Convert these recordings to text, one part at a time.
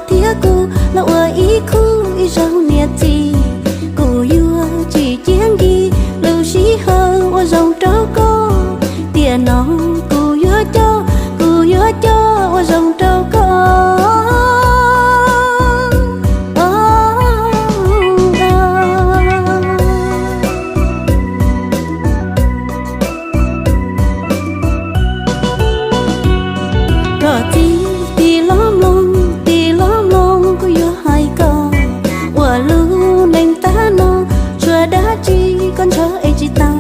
Thiab kuv los ua ib khub ib zaug niam txiv, kuv yuav tsis ciab nkig lub sij hawm ua zoo rau koj. Tiam no kuv yuav coj, kuv yuav coj ua zoo rau koj. Koj txiv, tig los mloog, tig los mloog, kuv yuav hais koj. Ua lub neej tag no, tshuav dab tsi koj ntshaw es tsis tau,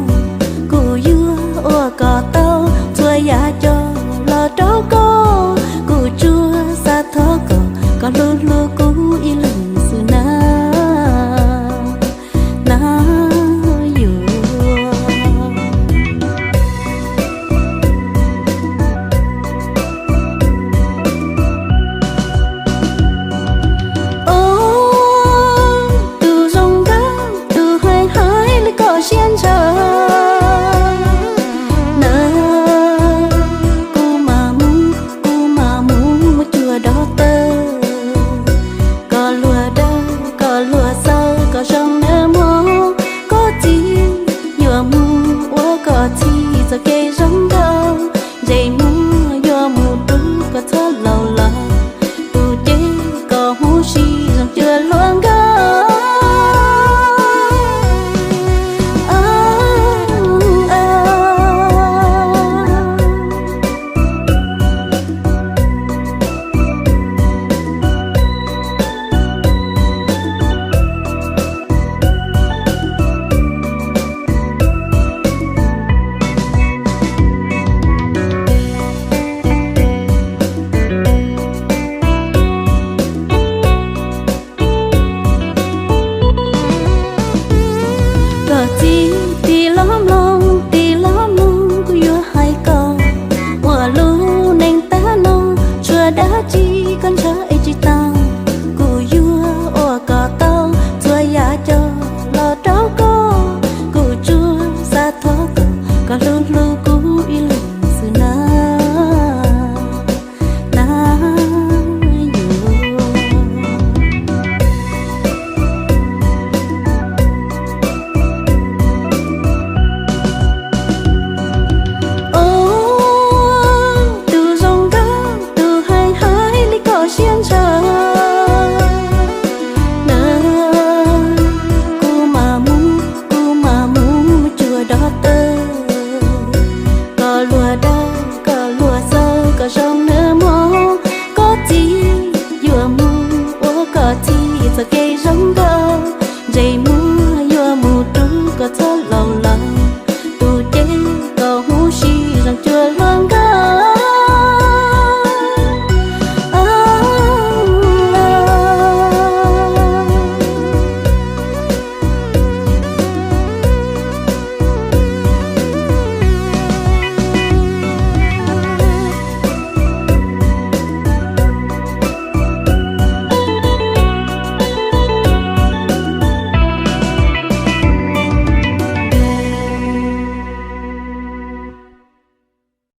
kuv yuav ua kom tau txhua yam coj los rau koj. Kuv tsuas xav thov koj, koj hlub hlub kuv.